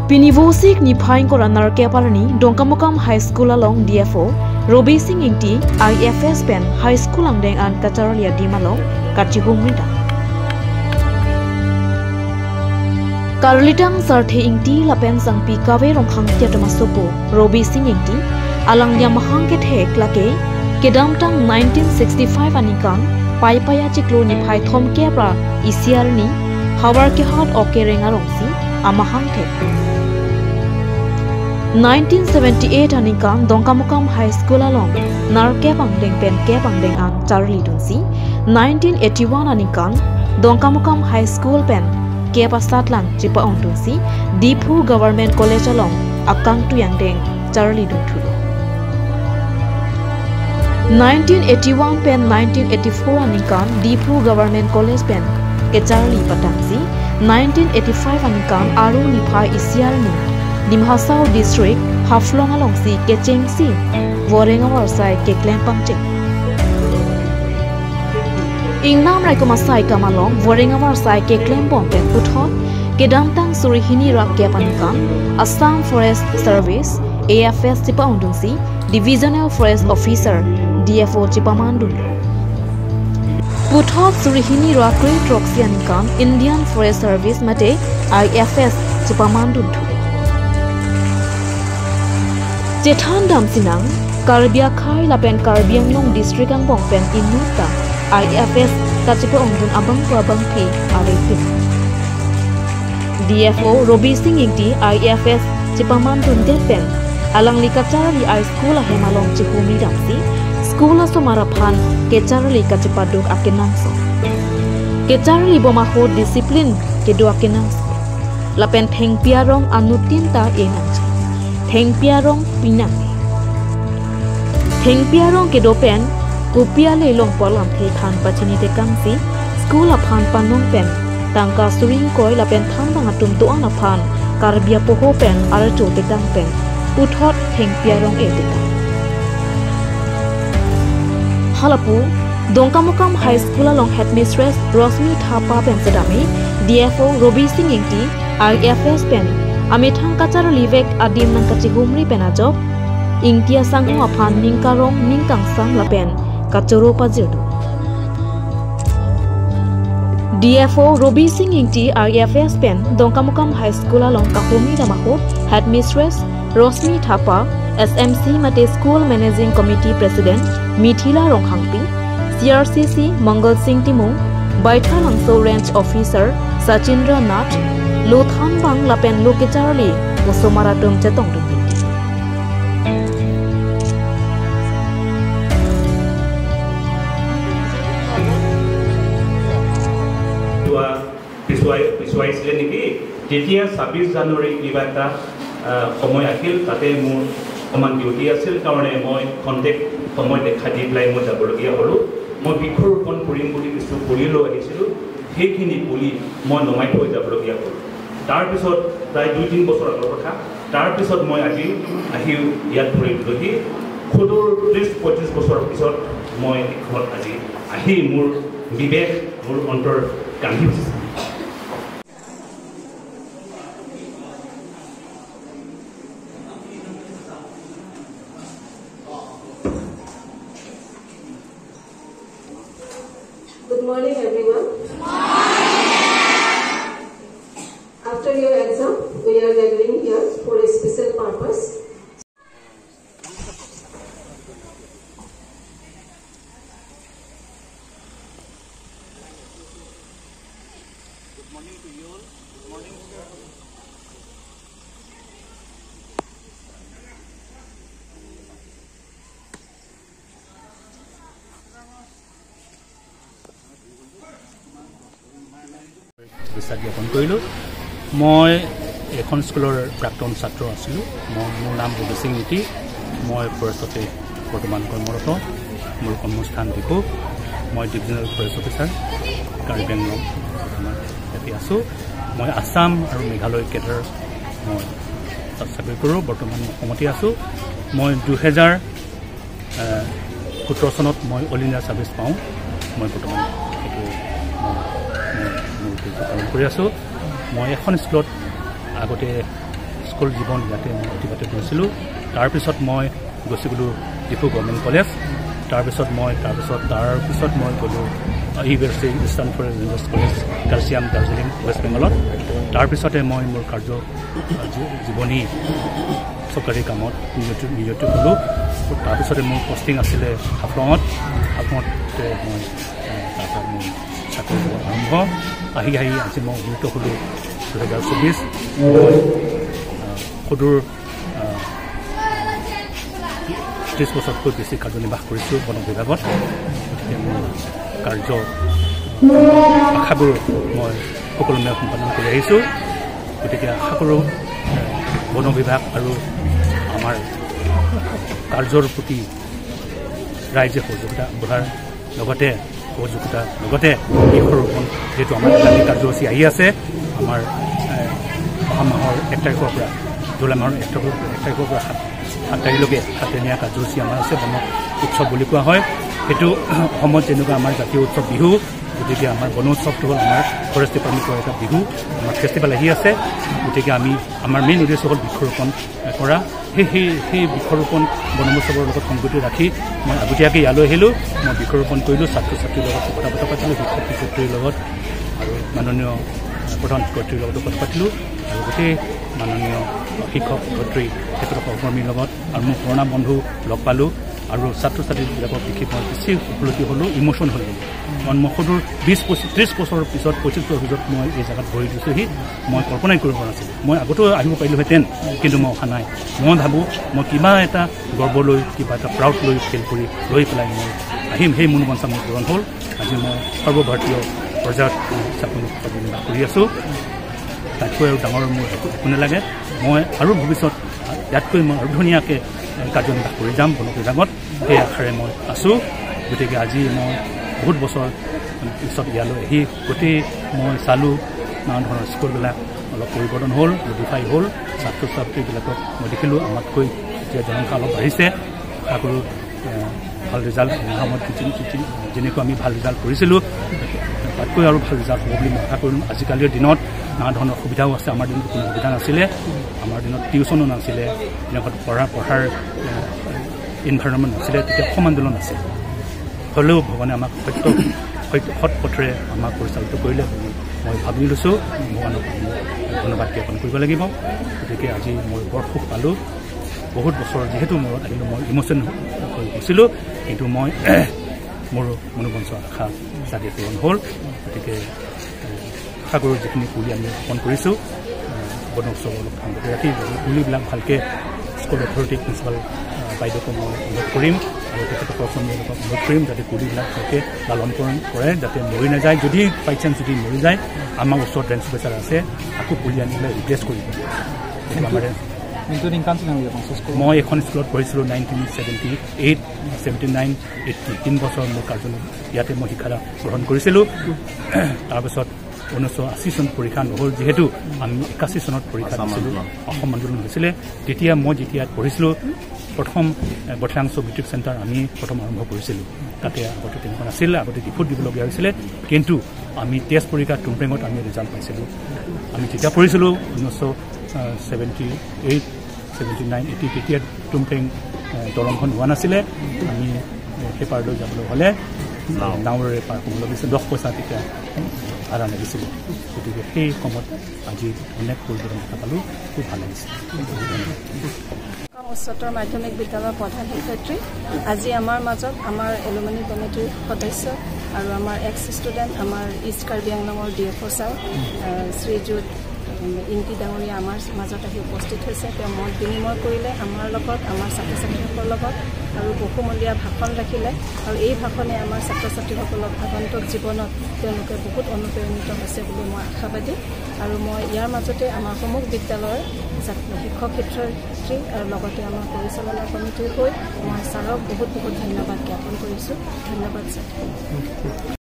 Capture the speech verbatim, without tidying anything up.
Pini Vosik niphai ingkoi ra nerkep arni Dongkamukam High School along D F O Robi Sing Ingti I F S pen High School angdeng an kacharli adim along kachihumri dam. Karlitang Sarthe Ingti lapen Sangpi Kave Rongkhangti atum asopo Robi Sing Ingti, alangli amahang kethek lake kedamtang nineteen sixty-five aningkan Paipai achiklo niphai thomkep ra isi arni Howraghat Okereng arongsi amahang thek. Nineteen seventy-eight aningkan Dongkamukam High School along nerkep angdeng pen kep angdeng an charlidunsi, nineteen eighty-one aningkan Dongkamukam High School pen kep asatlang chipa-ongdunsi Diphu Government College along akangtui angdeng charlidunthulo. Nineteen eighty-one pen nineteen eighty-four aningkan Diphu Government College pen kecharli patangsi, nineteen eighty-five aningkan Aru niphai isi arni Dima Hasao District Haflong alongsi kechengsi voreng avarsai keklem pangcheng. Ingnam raikom asai kam along voreng avarsai keklembom pen puthot kedamtang suri hini ra kep aningkan Assam Forest Service, A F S chipa-ongdunsi Divisional Forest Officer, D F O chipamandun. Puthot suri hini ra kre throksi aningkan Indian Forest Service mate I F S chipamandun thu. Chethan dam sinang, Karbi akhei lapen Karbi Anglong District angbong pen inutta I F S kachipa-ongdun abangphu abangphi ave pin. D F O Robi Sing Ingti I F S chipamandundet pen alangli kacharli high school ahem along chihumri damsi school asomar aphan kecharli kachipaduk akenangsot. Kecharlibom ahut discipline kedo akenangsot. Lapen thengpi arong anuttin ta enangji. Thengpi arong pinang. Thengpi arong kedo pen kopi ale longpo alamthe than pachini tekangsi school aphan panong pen tangka suri ingkoi lapen thanbang atum do-an aphan Karbi apoho pen archo tekang pen puthot thengpi arong e tekang. Halapu Dongkamukam High School along Headmistress Rosmi Thapa pen sedame D F O Robi Sing Ingti I F S pen amethang kacharlivek adim nangkachihumri pen ajok Ingti asangho aphan ning karong ning kangsam lapen kachoro pajirdo. D F O Robi Sing Ingti I F S pen Dongkamukam High School along kahumri dam ahut Headmistress Rosmi Thapa, S M C mate School Managing Committee President Mithila Ronghangpi, C R C C Mangal Sing Timung, Baithalangso Range Officer Sachindra Nath, lo thanbang lapen lo kecharli osomar atum chetongdun pindi. যোৱা পিছুৱাই পিছুৱাইছিলে নেকি? তেতিয়া ছাব্বিছ জানুৱাৰী কিবা এটা, আহ, সময় আহিল, তাতে মোৰ অকণমান ডিউটি আছিল কাৰণে মই খন্তেক সময় দেখা দি পেলাই মই যাবলগীয়া হ'লোঁ। মই বৃক্ষৰোপণ কৰিম বুলি কিছু পুলি লৈ আহিছিলোঁ, সেইখিনি পুলি মই নমাই থৈ যাবলগীয়া হ'ল। তাৰপিছত প্ৰায় দুই তিনি বছৰ আগৰ কথা, তাৰপিছত মই আজি আহি ইয়াত ভৰি দিলোঁহি। সত্তৰ, ত্ৰিছ, পঁয়ত্ৰিছ বছৰৰ পিছত মই এইখনত আজি আহি মোৰ বিবেক, মোৰ অন্তৰ কান্দি উঠিছে। Good morning, everyone. After your exam, we are gathering here for a special purpose. Good morning to you all. Good morning. শুভেচ্ছা জ্ঞাপন কৰিলোঁ। মই এখন স্কুলৰ প্ৰাক্তন ছাত্ৰ আছিলোঁ। মই, মোৰ নাম ভৱেশ সিং ইংতি। মই ফৰেষ্টতে বৰ্তমান কৰ্মৰত। মোৰ কৰ্মস্থান ডিফু। মই ডিভিজনেল ফৰেষ্ট অফিচাৰ, কাৰ্বি আংলং বৰ্তমান ইয়াতে আছোঁ। মই আছাম আৰু মেঘালয় কেডাৰ মই তাত চাকৰি কৰোঁ। বৰ্তমান মই অসমতে আছোঁ। মই দুহেজাৰ আহ, সোতৰ চনত মই অল ইণ্ডিয়া ছাৰ্ভিচ পাওঁ। মই বৰ্তমান সেইটো মই, মই মোৰ ডিউটি পালন কৰি আছোঁ। মই এখন স্কুলত আগতে স্কুল জীৱন ইয়াতে মই অতিবাহিত কৰিছিলোঁ। তাৰপিছত মই গুচি গ'লোঁ ডিফু গভৰ্ণমেণ্ট কলেজ। তাৰপিছত মই তাৰপিছত তাৰপিছত মই গ'লোঁ, আহ, university, eastern forest rangers college, Kurseong, Darjeeling, west বেংগলত। তাৰপিছতে মই মোৰ কাৰ্য, আহ, জী-, জীৱনী চৰকাৰী কামত নিয়োজিত নিয়োজিত হ'লোঁ। তাৰপিছতে মোৰ পষ্টিং আছিলে হাফলঙত। হাফলঙতে মই, আহ, তাৰপৰা মোৰ চাকৰি আৰম্ভ। আহি আহি আজি মই নিয়োজিত হ'লোঁ দুহেজাৰ চৌবিছ। মই, আহ, সদূৰ, আহ, ত্ৰিছ বছৰতকৈ বেছি কাৰ্যনিৰ্বাহ কৰিছোঁ বন বিভাগত। গতিকে মোৰ কাৰ্য, আহ, আশা কৰোঁ মই সুকলমে সম্পাদন কৰি আহিছোঁ। গতিকে আশা কৰোঁ, আহ, বন বিভাগ আৰু আমাৰ কাৰ্যৰ প্ৰতি ৰাইজে সহযোগিতা আগবঢ়াৰ লগতে সহযোগিতাৰ লগতে বৃক্ষৰোপণ, যিহেতু আমাৰ একাধিক কাৰ্যসূচী আহি আছে, আমাৰ, এ, অহা মাহৰ এক তাৰিখৰ পৰা, জুলাই মাহৰ এক তাৰিখৰ, এক তাৰিখৰ পৰা সাত, সাত তাৰিখলৈকে সাতদিনীয়া কাৰ্যসূচী আমাৰ আছে, বন উৎসৱ বুলি কোৱা হয়। সেইটো অসমত যেনেকুৱা আমাৰ জাতীয় উৎসৱ বিহু, গতিকে আমাৰ বন উৎসৱটো হ'ল আমাৰ ফৰেষ্ট ডিপাৰ্টমেণ্টৰ এটা বিহু, আমাৰ ফেষ্টিভেল আহি আছে। গতিকে আমি, আমাৰ মেইন উদ্দেশ্য হ'ল বৃক্ষৰোপণ কৰা। সেই, সেই, সেই বৃক্ষৰোপণ বনমহোৎসৱৰ লগত সংগতি ৰাখি মই আগতীয়াকৈ ইয়ালৈ আহিলোঁ। মই বৃক্ষৰোপণ কৰিলোঁ, ছাত্ৰ ছাত্ৰীৰ লগত কথা বতৰা পাতিলোঁ, শিক্ষক শিক্ষয়িত্ৰীৰ লগত আৰু মাননীয়, আহ, প্ৰধান শিক্ষয়িত্ৰীৰ লগতো কথা পাতিলোঁ আৰু গোটেই মাননীয় শিক্ষক শিক্ষয়িত্ৰী, তেখেতৰ সহকৰ্মীৰ লগত আৰু মোৰ পুৰণা বন্ধু লগ পালোঁ আৰু ছাত্ৰ ছাত্ৰীবিলাকক দেখি মই বেছি উপলব্ধি হ'লোঁ, ইম'চন হৈ গ'লোঁ। কাৰণ মই সদূৰ বিছ পঁচিছ, ত্ৰিছ বছৰৰ পিছত, পঁচিছ বছৰৰ পিছত মই এই জেগাত ভৰি দিছোঁহি, মই কল্পনাই কৰিব পৰা নাছিলোঁ। মই আগতেও আহিব পাৰিলোহেঁতেন, কিন্তু মই অহা নাই। মই ভাবোঁ, মই কিবা এটা গৰ্ব লৈ, কিবা এটা প্ৰাউড লৈ, ফিল কৰি, লৈ পেলাই মই আহিম, সেই মনোবাঞ্ছা মোৰ পূৰণ হ'ল। আজি মই সৰ্বভাৰতীয় পৰ্যায়ত মই চাকৰি, চাকৰি লাভ কৰি আছোঁ। তাতকৈ আৰু ডাঙৰ মোৰ একো, একো নালাগে। মই আৰু ভৱিষ্যত ইয়াতকৈ মই আৰু ধুনীয়াকৈ কাৰ্যনিৰ্বাহ কৰি যাম বন বিভাগত, সেই আশাৰে মই আছোঁ। গতিকে আজি মই বহুত বছৰ পিছত ইয়ালৈ আহি গোটেই মই চালোঁ, নানা ধৰণৰ স্কুলবিলাক অলপ পৰিৱৰ্তন হ'ল, মডিফাই হ'ল। ছাত্ৰ ছাত্ৰীবিলাকক মই দেখিলোঁ, আমাতকৈ এতিয়া জনসংখ্যা অলপ বাঢ়িছে। আশা কৰোঁ, এ, ভাল ৰিজাল্ট অহা সময়ত যি-, যি-, যেনেকৈ আমি ভাল ৰিজাল্ট কৰিছিলোঁ, তাতকৈ আৰু ভাল ৰিজাল্ট হ'ব বুলি মই আশা কৰিম। আজিকালিৰ দিনত নানা ধৰণৰ সুবিধাও আছে, আমাৰ দিনত কোনো সুবিধা নাছিলে। আমাৰ দিনত টিউচনো নাছিলে, এনেকুৱা পঢ়া, পঢ়াৰ, এ, এনভাইৰনমেণ্ট নাছিলে, তেতিয়া অসম আন্দোলন আছিল। হ'লেও ভগৱানে আমাক সত্য, সত্য, সৎ পথেৰে আমাক পৰিচালিত কৰিলে বুলি মই ভাবি লৈছোঁ। ভগৱানক ধন্যবাদ জ্ঞাপন কৰিব লাগিব। গতিকে আজি মই বৰ সুখ পালোঁ। বহুত বছৰ যিহেতু মূৰত আহিলোঁ, মই ইম'চন হৈ গৈছিলোঁ, কিন্তু মই মোৰ মনোবাঞ্ছা আশা চাগে পূৰণ হ'ল। গতিকে, এ, আশা কৰোঁ যিখিনি পুলি আমি ৰোপণ কৰিছোঁ, এ, বন উৎসৱৰ লগত সংগতি ৰাখি যাতে পুলিবিলাক ভালকৈ স্কুল অথৰিটি, প্ৰিন্সিপাল, এ, বাইদেউক মই অনুৰোধ কৰিম আৰু তেখেতসকলক মই অনুৰোধ কৰিম যাতে পুলিবিলাক ভালকৈ লালন পালন কৰে, যাতে মৰি নাযায়। যদি বাই চান্স যদি মৰি যায়, আমাৰ ওচৰত ৰেঞ্জ অফিচাৰ আছে, আকৌ পুলি আনি পেলাই ৰিপ্লেচ কৰিব। এইটো আমাৰ range. Mintu ningkan sinang ya, Bang, sekolah? মই এখন স্কুলত পঢ়িছিলোঁ nineteen seventy eight, seventy nine, eighty, তিনি বছৰ মোৰ কাৰ্য ইয়াতে মই শিক্ষা গ্ৰহণ কৰিছিলোঁ। তাৰপিছত ঊনৈছশ আশী চন পৰীক্ষা নহ'ল, যিহেতু আমি একাশী চনত পৰীক্ষা আছাম দিছিলোঁ, আন্দোলন। অসম আন্দোলন হৈছিলে। তেতিয়া মই যেতিয়া ইয়াত পঢ়িছিলোঁ, প্ৰথম, এ, বথলাংচ মেট্ৰিক চেণ্টাৰ আমি প্ৰথম আৰম্ভ কৰিছিলোঁ। তাতে আগতে তেনেকুৱা নাছিল, আগতে ডিফুত দিবলগীয়া হৈছিলে, কিন্তু আমি টেষ্ট পৰীক্ষা টুমপ্ৰেঙত আমি ৰিজাল্ট পাইছিলোঁ। আমি যেতিয়া পঢ়িছিলোঁ ঊনৈছশ ছেভেণ্টি এইট, ছেভেণ্টি নাইন, এইটি, তেতিয়া টুমপ্ৰেং, এ, দলংখন হোৱা নাছিলে। আমি, এ, সেইপাৰলৈ যাবলৈ হ'লে নাও। নাৱেৰে পাৰ হ'ব লাগিছিল, দহ পইচা তেতিয়া ভাড়া লাগিছিল। গতিকে সেই সময়ত আজি অনেক পৰিৱৰ্তন দেখা পালোঁ, খুব ভাল লাগিছে। উচ্চতৰ মাধ্যমিক বিদ্যালয়ৰ প্ৰধান শিক্ষয়িত্ৰী। আজি আমাৰ মাজত আমাৰ এলুমিনি কমিটিৰ সদস্য আৰু আমাৰ এক্স ষ্টুডেণ্ট, আমাৰ ইষ্ট কাৰ্বি আংলঙৰ ডি এফ অ' ছাৰ, আহ, শ্ৰীযুত, উম, ইংতি ডাঙৰীয়া আমাৰ মাজত আহি উপস্থিত হৈছে। তেওঁ মত বিনিময় কৰিলে আমাৰ লগত, আমাৰ ছাত্ৰ ছাত্ৰীসকলৰ লগত আৰু বহুমূলীয়া ভাষণ ৰাখিলে। আৰু এই ভাষণে আমাৰ ছাত্ৰ ছাত্ৰীসকলক আগন্তুক জীৱনত তেওঁলোকে বহুত অনুপ্ৰেৰণিত হৈছে বুলি মই আশাবাদী। আৰু মই ইয়াৰ মাজতে আমাৰ সমূহ বিদ্যালয়ৰ ছাত্ৰ, শিক্ষক শিক্ষয়িত্ৰী আৰু লগতে আমাৰ পৰিচালনা কমিটিৰ হৈ মই ছাৰক বহুত বহুত ধন্যবাদ জ্ঞাপন কৰিছোঁ। ধন্যবাদ ছাৰ।